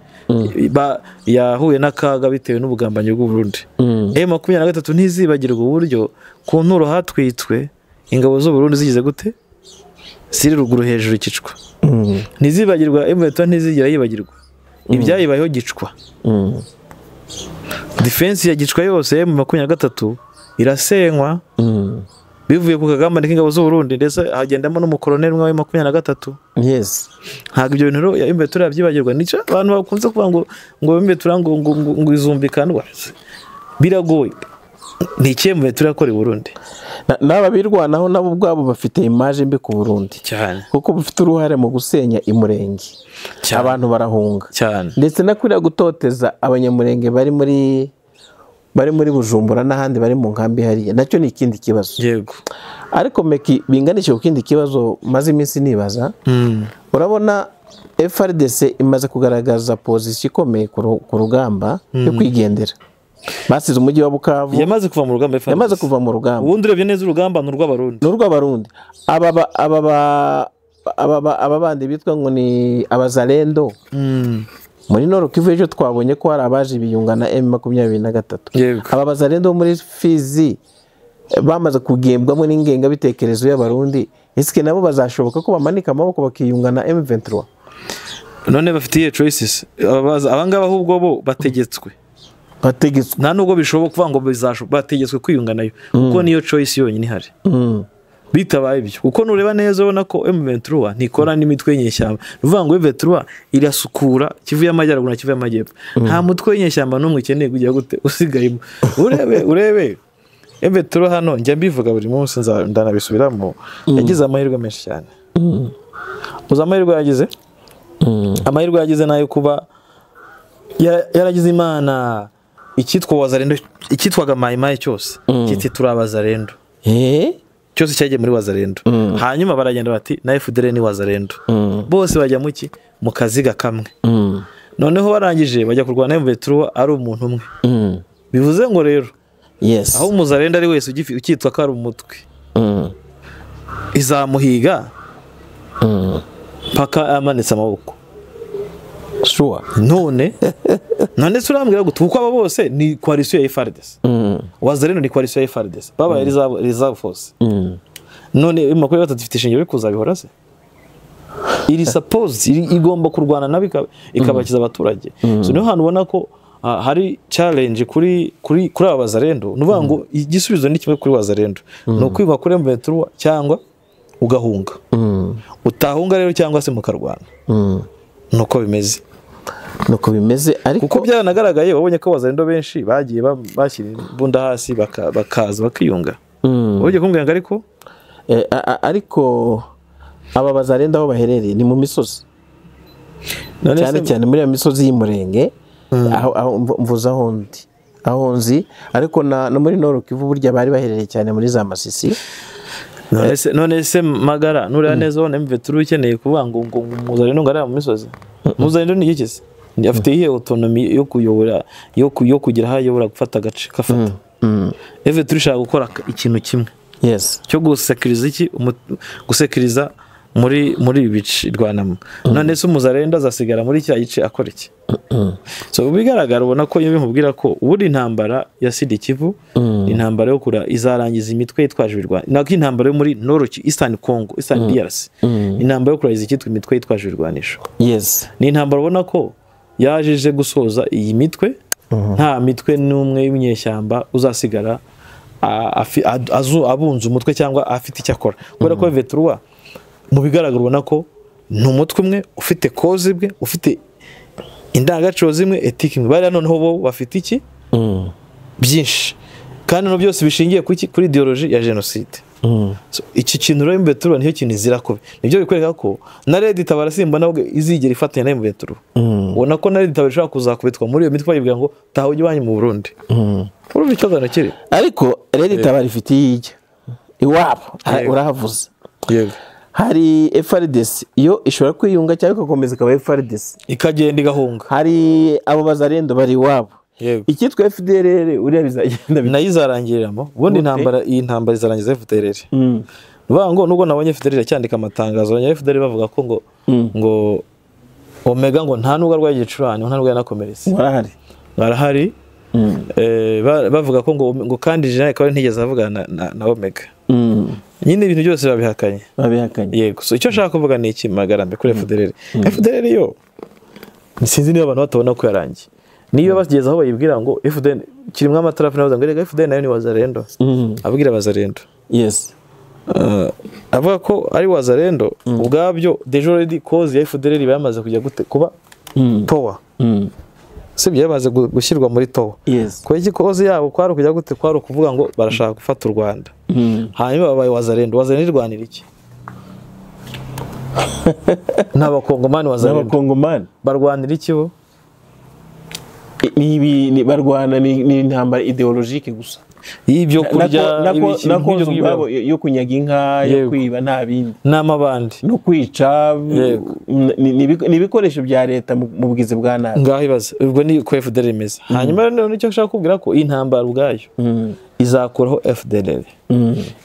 yahuye n'akaga bitewe n'ubugambanyi bw'u Burundi. M23 ntizibagirwa uburyo ku nturo hatwitswe ingabo z'u Burundi zigize gute, ziri ruguru hejuru ikicwa. Ntizibagirwa M23 ntizigera yibagirwa ibyayibayeho gicwa. Defense ya gicwa yose M23 irasenywa bivuye ku kagambane k'ingabo z'u Burundi, ndetse hagendamo n'umukoloneli umwe wa 23. Yes, ntabwo ibyo bintu rero M23 yabyibagirwa. Nico abantu bakunze kuvuga ngo M23 ngo izumbikana, biragoye. Ni iki M23 yakora i Burundi? N'aba birwanaho nabo ubwabo bafite image mbi ku Burundi cyane, kuko bufite uruhare mu gusenya imurenge, abantu barahunga cyane, ndetse no kwira gutoteza abanyamurenge bari muri Bujumbura n'ahandi bari mu nkambi hariya, nacyo ni ikindi kibazo. Yego, ariko Meki binganishe ku kindi kibazo maze iminsi nibaza. Urabona FRDC imaze kugaragaza position ikomeye ku rugamba yo kwigendera. Basize umujyi wa Bukavu, yamaze kuva mu rugamba. Yamaze kuva mu rugamba. Ubundi urebye neza urugamba ni urw'Abarundi. Ni urw'Abarundi. Aba bandi bitwa ngo ni abazalendo. Muri Nord Kivu ejo twabonye ko hari abaje biyunga na M23. Aba bazalendo muri Fizi bamaze kugembwamo n'ingengabitekerezo y'Abarundi, eske nabo bazashoboka ko bamanika amaboko bakiyunga na M23? None bafitiye choices. Abangaba ahubwo bo bategetswe. Nta nubwo bishoboka kuvuga ngo bategetswe kwiyunga nayo, kuko niyo choice yonyine ihari. Bitabaye ibyo, kuko nureba neza ubona ko M23 ntikora n'imitwe y'inyeshyamba. Nuvuga ngo M23 irasukura Kivu y'Amajyaruguru na Kivu y'Amajyepfo. Nta mutwe w'inyeshyamba n'umwe ukeneye kujya gute usigayemo. Urebe M23 hano njya mbivuga buri munsi, ndanabisubiramo, yagize amahirwe menshi cyane. Uzi amahirwe yagize? Amahirwe yagize nayo kuba yaragize Imana icyitwa Wazalendo, icyitwaga Maimai cyose kiti turabazalendo, cyose cyagiye muri Wazalendo. Hanyuma baragenda bati na FDL ni Wazalendo, bose bajya muki mu kaziga kamwe. Noneho barangije bajya kurwana M23 ari umuntu umwe. Bivuze ngo rero yes, aho umuzalendo ari wese ukitwa ko ari umutwe, izamuhiga paka amanitse amaboko. Sure. None turambwira gute kuko aba bose ni coalition ya FARDC. Wazalendo ni coalition ya FARDC. Baba reserve force. None makuru batatu ifite ishingiro kuzabihora se? Iri suppose igomba kurwana nabi ikabakiza abaturage. So niho hantu ubona ko hari challenge kuri kuri kuri aba Wazalendo. Ni ukuvuga ngo igisubizo ni kimwe kuri Wazalendo, ni ukwigwa kuri M23 cyangwa ugahunga. Utahunga rero cyangwa se mukarwana. Nuko bimeze. Nuko bimeze, ariko kuko byaranagaragaye, wabonye ko Wazalendo benshi bagiye bashyira imbunda hasi bakaza bakiyunga. Ugiye kumbwira ngo ariko ariko aba Bazalendo aho baherereye ni mu misozi, cyane cyane muri iyo misozi y'Umurenge, aho mvuze aho ndi, aho nzi, ariko na muri Nord Kivu burya bari baherereye cyane muri za Masisi. None se Magara nureba neza ubona M23 ukeneye kuvuga ngo Muzalendo ngo ari mu misozi. Muzalendo ni iki se? Afite iyihe autonomy yo kuyobora, yo kugira aho ayobora, gufata agace kafata. M23 ishaka gukora ikintu kimwe. Yes. Cyo gusekiriza iki? Gusekiriza muri ibi bice irwanamo. None se Muzalendo azasigara muri cya gice akora iki? So bigaragara ubona ko iyo bimubwira ko ubundi intambara ya Sud Kivu, intambara yo kura izarangiza imitwe yitwaje ibirwanisho. Nako intambara yo muri Nord Eastern Congo, Eastern DRC. Intambara yo kurangiza icyitwa imitwe yitwaje ibirwanisho. Yes. Ni intambara ubona ko yajeje gusoza iyi mitwe, nta mitwe n'umwe y'inyeshyamba uzasigara abunze umutwe cyangwa afite icyo akora. Kubera ko M23 mu bigaragara ubona ko ni umutwe umwe ufite koze bwe, ufite indangagaciro zimwe, etike imwe. Bariya noneho bo bafite iki byinshi, kandi no byose bishingiye kuri ideology ya genocide. So, iki kintu rero M23 niyo kintu izira kubi. Nibyo bikwereka ko na Red Tabara simba nabwo izigera ifatanya na M23. Ubona ko na Red Tabara ishobora kuzakubitwa muri iyo mitwe bayibwira ngo taha ujye iwanyu mu Burundi. Urumva ikibazo kiri. Ariko Red Tabara ifite iyijya iwabo, urahavuze. Yego. Hari FARDC yo ishobora kwiyunga cyangwa igakomeza ikaba FARDC ikagenda igahunga. Hari abo Bazalendo bari iwabo. Icyitwa FDLR uriya bizagenda nayo izarangiriramo. Ubundi intambara, iyi ntambara izarangiza FDLR. Nuvuga ngo nubwo nabonye FDLR cyandika amatangazo ya FDLR bavuga ko ngo Omega ngo nta nubwo arwaye igicurane, nta nubwo yanakomeretse. Barahari. Bavuga ko ngo kandi General Kabare ntigeze avugana na Omega. Nyine ibintu byose babihakanye. Yego. So icyo nshaka kuvuga ni iki Magarambe kuri FDLR. FDLR yo sinzi niba abantu batabona ko yarangiye. Niyo bageze aho bayibwira ngo FDL kirimwe amatarafu nabaza ngo rega FDL nayo ni Wazalendo. Abwira Wazalendo. Yes. Avuga ko ari Wazalendo ubwabyo deja already cause ya FDL bayamaze kujya gute kuba towa. Sibyo yamaze gushyirwa muri towa. Yes. Ko iki cause yabo kwari kujya gute, kwari kuvuga ngo barashaka gufata u Rwanda. Hanyuma babaye Wazalendo. Wazalendo irwanira iki? N'abakongomani Wazalendo. N'abakongomani barwanira iki bo? Ni barwana ni intambara ideologique gusa. Y'ibyo kurya, n'ibyo ubwabo yo kunyaga inka, yo kwiba nta bindi. N'amabandi. No kwica, ni ibikoresho bya leta mu bugizi bwa nabi. Ngaho ibaze, ubwo ni ko FDLR imeze. Hanyuma rero nicyo nshaka kubwira ko iyi ntambara ubwayo izakuraho FDLR.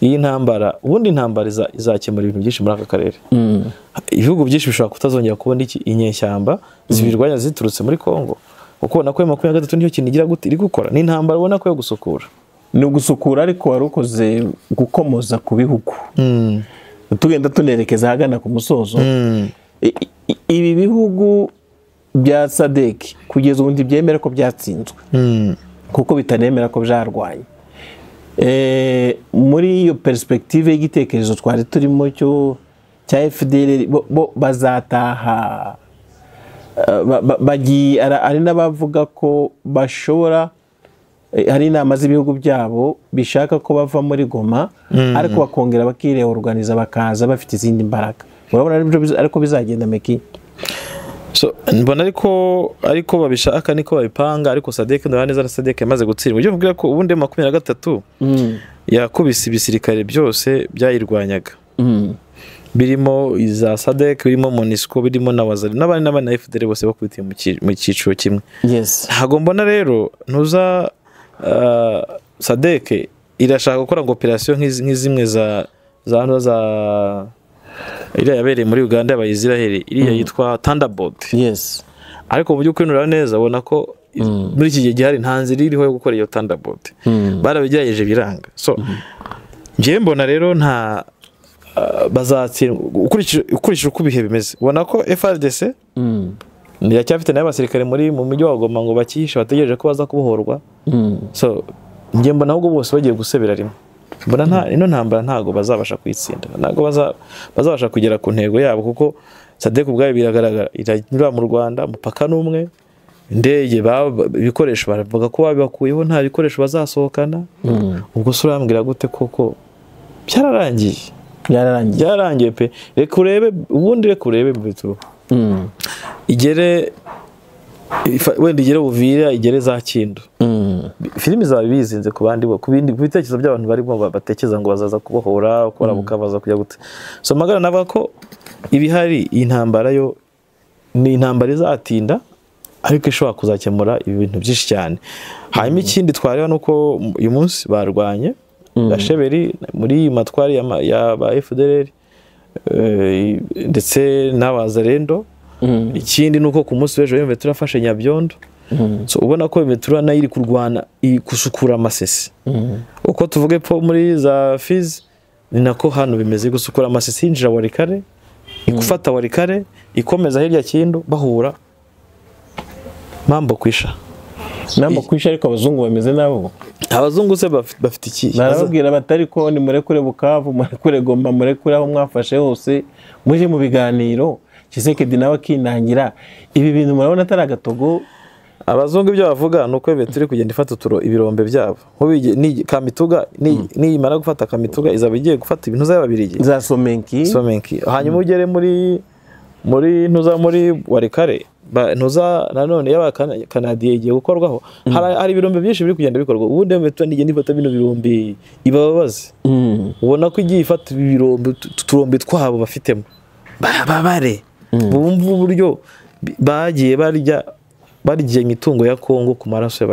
Iyi ntambara, ubundi intambara izakemura ibintu byinshi muri aka karere. Ibihugu byinshi bishobora kutazongera kubona iki inyeshyamba zibirwanya ziturutse muri Kongo. Uko ubona ko 23 niyo kintu igira gute iri gukora. Ni intambara ubona ko yo gusukura. Ni ugusukura, ariko wari ukoze gukomoza ku bihugu. Tugenda tunerekeza ahagana ku musozo. Ibi bihugu bya SADC kugeza ubu ntibyemera ko byatsinzwe. Kuko bitanemera ko byarwanye. Muri iyo perspective y'igitekerezo twari turimo cyo cya FDLR, bo bazataha. Bagiye, ari n'abavuga ko bashobora, hari inama z'ibihugu byabo bishaka ko bava muri Goma, ariko bakongera bakireorganiza bakaza bafite izindi mbaraga. Urabona ariko bizagenda meki. So mbona ariko babishaka niko babipanga, ariko SADC ndabona neza na SADC yamaze gutsindwa. Ujye kuvuga ko ubundi 23 yakubise ibisirikare byose byayirwanyaga. Birimo iza SADC, birimo MONUSCO, birimo na Wazalendo n'abandi n'abandi na FDL bose bakubitiye mu cyiciro kimwe. Yes. Ntago mbona rero ntuza SADC irashaka gukora ngo operation nk'izimwe za za iriya yabereye muri Uganda y'Abayisiraheli, iriya yitwa Thunderbolt. Yes. Ariko mu by'ukuri nureba neza ubona ko muri iki gihe gihari nta nzira iriho yo gukora iyo Thunderbolt. Barabigerageje biranga. So njye mbona rero nta bazatsindwa ukurikije uko ibihe bimeze. Ubona ko FARDC Iracyafite nayo abasirikare muri mu mujyi wa Goma ngo bakihishe bategereje ko baza kubohorwa. So njye mbona ahubwo bose bagiye gusebera rimwe. Mbona nta ino ntambara ntago bazabasha kuyitsinda, ntago bazabasha kugera ku ntego yabo, kuko SADC ubwayo biragaragara iranyura mu Rwanda, umupaka n'umwe, indege ibikoresho baravuga ko babibakuyeho, nta bikoresho bazasohokana. Ubwo se urambwira gute koko byararangiye? Byararangiye pe. Reka urebe ubundi, reka urebe mu bituro igere wenda igere Uvira, igere za Kindu, filimi zawe bizinze ku bandi bo, ku bindi bitekerezo by'abantu barimo batekereza ngo bazaza kubohora, ukora baza kujya gute. So Magara navuga ko ibihari, iyi ntambara yo ni intambara izatinda, ariko ishobora kuzakemura ibintu byinshi cyane. Hanyuma ikindi twareba nuko uyu munsi barwanye Gasheberi muri matwari ya ba FDLR ndetse n'abazarendo. Ikindi nuko ku munsi w'ejo yumve turafashe Nyabyondo. So ubona ko Metura nayo iri kurwana gusukura amasesi. Uko tuvuge po muri za Fizi ni nako hano bimeze, gusukura amasesi yinjira Warikare, ikufata Warikare, ikomeza hirya Kindu, bahura mambo kwisha. Mambo kwisha, ariko abazungu bameze nabo. Abazungu se bafite iki? Narababwira batari ko ni murekure Bukavu, murekure Goma, murekure aho mwafashe hose, muje mu biganiro. Tshisekedi nawe akinangira. Ibi bintu murabona atari agatogo. Abazungu ibyo bavuga nuko turi kugenda ifata ibirombe byabo. Nkubi Kamituga niyimara gufata Kamituga izaba igiye gufata ibintu z'ababirigi za Somenki. Somenki. Hanyuma ugere muri ntuza muri Warikare, ntuza nanone y'abakanadiye igiye gukorwaho. Hari ibirombe byinshi biri kugenda bikorwa. Ubundi Metura nigenda ifata bino birombe ibababaze. Ubona ko igiye ifata ibirombe turombe twabo bafitemo. Babare bumva uburyo bagiye barya imitungo ya Kongo ku maraso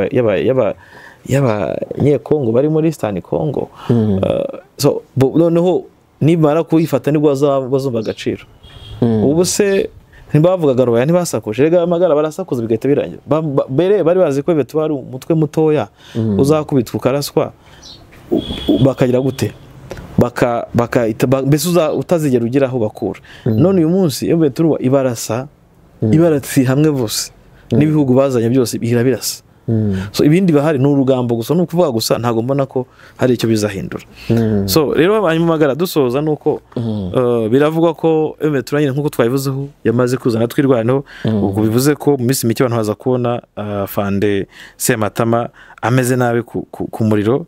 y'abanyekongo bari muri Eastern Congo. So noneho nibamara kuyifata nibwo bazumva agaciro. Ubu se ntibavugaga rubaya, ntibasakuje, rega Magara barasakuza bigahita birangira. Mbere bari bazi ko betu ari umutwe mutoya uzakubitwa ukaraswa, bakagira gute baka mbese utazigera ugira aho bakura. None uyu munsi iyo beturuwa ibarasa ibaratsi hamwe bose n'ibihugu bazanye byose birabirasa. So ibindi bahari ni urugambo gusa, ni ukuvuga gusa, ntago mbona ko hari icyo bizahindura. So rero hanyuma Magara dusoza nuko biravugwa ko Metura nyine nkuko twabivuzeho yamaze kuzana Twirwaneho. Ubwo bivuze ko mu minsi mike abantu baza kubona Fande Sematama ameze nabi ku muriro.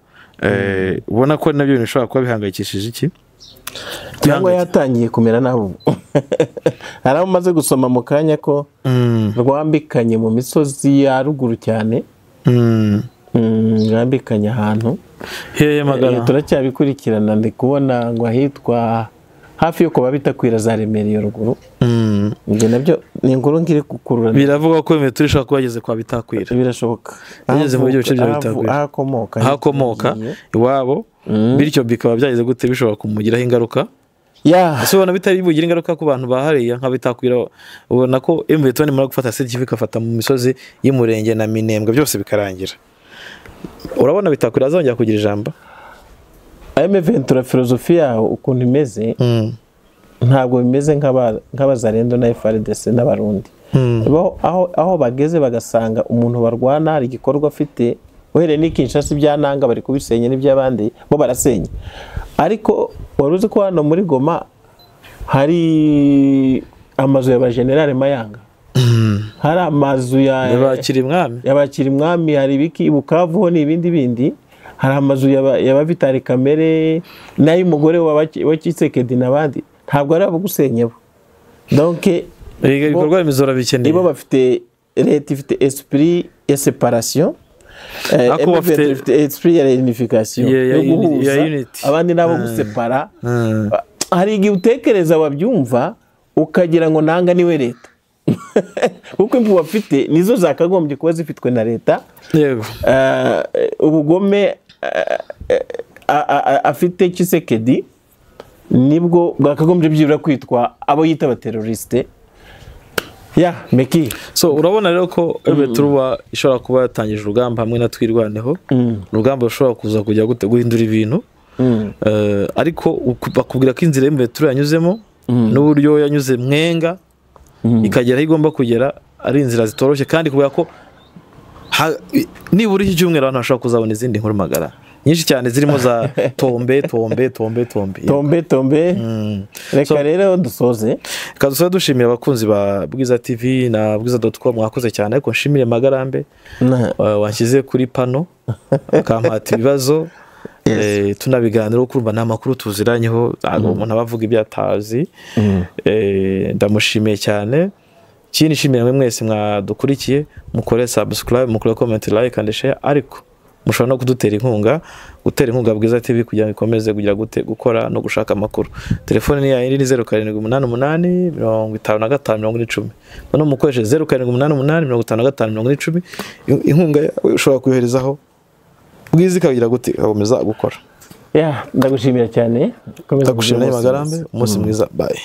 Ubona ko nabyo bintu bishobora kuba bihangayikishije iki cyangwa yatangiye kumera nabo. Hari aho umaze gusoma mu kanya ko rwambikanye mu misozi ya ruguru cyane, rwambikanye ahantu hehe Magara turacyabikurikirana. Ndi kubona ngo ahitwa hafi yo kuba bitakwira za Remera iyo ruguru. Ibyo nabyo ni inkuru ngiri gukurura. Biravuga ko Metura ishobora kuba yageze kwa Bitakwira. Birashoboka. Yageze mu bice bya Bitakwira. Ahakomoka iwabo, bityo bikaba byageze gute bishobora kumugiraho ingaruka. Ese ubona bitari bugira ingaruka ku bantu bahariya nka Bitakwira? Ubona ko M23 nimara gufata Sud-Kivu ikafata mu misozi y'Umurenge na Minembwe byose bikarangira. Urabona Bitakwira azongera kugira ijambo? M23 filozofi yaho ukuntu imeze, ntabwo bimeze nk'abazarendo na FARDC n'abarundi. Aho bageze bagasanga umuntu barwana hari igikorwa afite, uhereye ni Kinshasa ibyananga bari kubisenya n'iby'abandi bo barasenya. Ariko wari uzi ko hano muri Goma hari amazu ya General Mayanga, hari amazu ya Bakiri Mwami, hari ibiki Bukavu ho n'ibindi bindi, hari amazu ya Vitali Kamere n'ay'umugore wa Tshisekedi n'abandi. Ntabwo ari abo gusenya bo. Donc ibikorwa remezo barabikeneye. Nibo bafite leta ifite esprit ya separation, bafite esprit ya unification, yo guhuza abandi nabo gusepara. Hari igihe utekereza wabyumva ukagira ngo nanga niwe leta, kuko impu bafite nizo zakagombye kuba zifitwe na leta. Yego. Ubugome afite Tshisekedi nibwo bwakagombye byibura kwitwa abo yita abateroriste. Ya meki. So urabona rero ko Metura ishobora kuba yatangije urugamba hamwe na Twirwaneho, urugamba rushobora kuza kujya guhindura ibintu. Ariko bakubwira ko inzira Metura yanyuzemo n'uburyo yanyuze Mwenga ikagera aho igomba kugera ari inzira zitoroshye, kandi kubera ko nibura iki cyumweru abantu bashobora kuzabona izindi nkuru magara nyinshi cyane zirimo za tombe tombe tombe tombe tombe tombe. Reka rero dusoze. Reka dusoze dushimira abakunzi ba Bwiza TV na bwiza.com, mwakoze cyane. Ariko nshimire Magarambe wanshyize kuri pano akampata ibibazo, tunabiganiraho, kurumva nta makuru tuziranyeho, ntabwo umuntu aba avuga ibyo atazi. Ndamushimiye cyane. Ikindi nshimira mwe mwese mwadukurikiye, mukore subscribe, mukore comment, like and share, ariko mushobora no kudutera inkunga, gutera inkunga Bwiza TV kugira ngo ikomeze kugira gute gukora no gushaka amakuru. Telefone ni ya yindi ni 0788 55 4010. None mukoreshe 0788 55 4010, inkunga yawe ushobora kuyoherezaho Bwiza ikagira gute igakomeza gukora. Ndagushimira cyane. Ndagushimira Magarambe, umunsi mwiza, bye.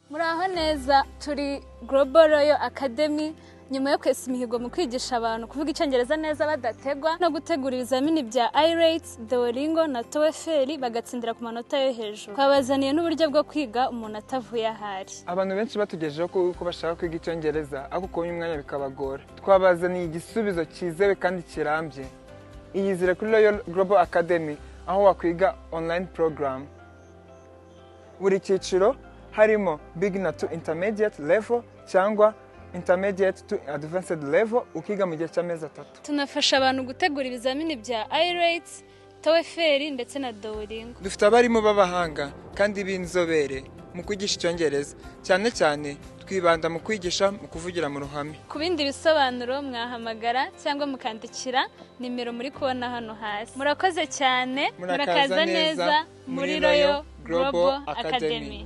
Muraho neza, turi Global Royal Academy. Nyuma yo kwesa imihigo mu kwigisha abantu kuvuga icyongereza neza badategwa no gutegura ibizamini bya IELTS, Duolingo na TOEFL bagatsindira ku manota yo hejuru, twabazaniye n'uburyo bwo kwiga umuntu atavuye ahari. Abantu benshi batugejeho ko bashaka kwiga icyongereza ariko kubona umwanya bikabagora. Twabazaniye igisubizo cyizewe kandi kirambye. Iyizire kuri Royal Global Academy, aho wakwiga online program. Buri cyiciro harimo beginner to intermediate level cyangwa intermediate to advanced level, ukiga mu gihe cy'amezi 3. Tunafasha abantu gutegura ibizamini bya IELTS, TOEFL ndetse na Duolingo. Dufite abarimu b'abahanga kandi b'inzobere mu kwigisha icyongereza, cyane cyane twibanda mu kwigisha mu kuvugira mu ruhame. Ku bindi bisobanuro mwahamagara cyangwa mukandikira nimero muri kubona hano hasi. Murakoze cyane, murakaza neza muri Royal Global Academy.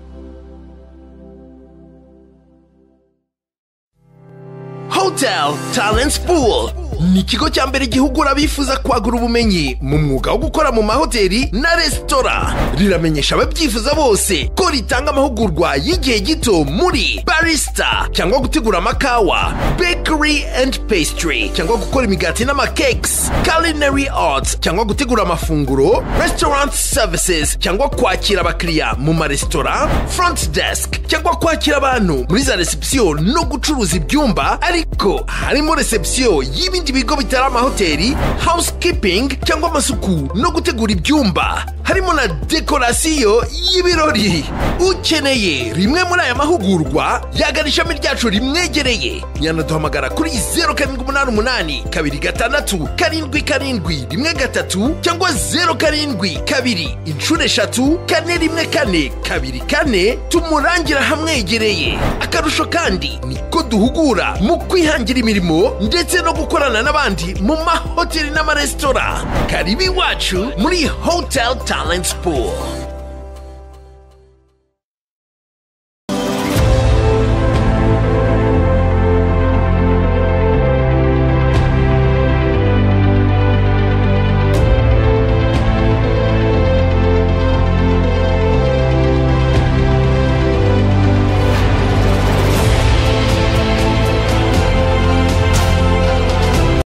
Hotel Talents Pool ni ikigo cya mbere gihugura abifuza kwagura ubumenyi mu mwuga wo gukora mu mahoteli na resitora. Riramenyesha ababyifuza bose ko ritanga amahugurwa y'igihe gito muri barista cyangwa gutegura amakawa, bakery and pastry cyangwa gukora imigati n'amakekes, culinary arts cyangwa gutegura amafunguro, restaurant services cyangwa kwakira abakiriya mu maresitora, front desk cyangwa kwakira abantu muri za reception no gucuruza ibyumba, ariko harimo reception y'ibindi bigo bitari amahoteli, housekeeping cyangwa amasuku no gutegura ibyumba, harimo na dekorasiyo y'ibirori. Ukeneye rimwe muri aya mahugurwa yagana ishami ryacu rimwegereye, yanaduhamagara kuri 0788 26 77 13 cyangwa 072 3 414 24, tumurangira hamwegereye. Akarusho kandi niko duhugura mu kwihangira imirimo ndetse no gukorana n'abandi mu mahoteli n'amaresitora. Karibu iwacu muri Hotel Talents Pool.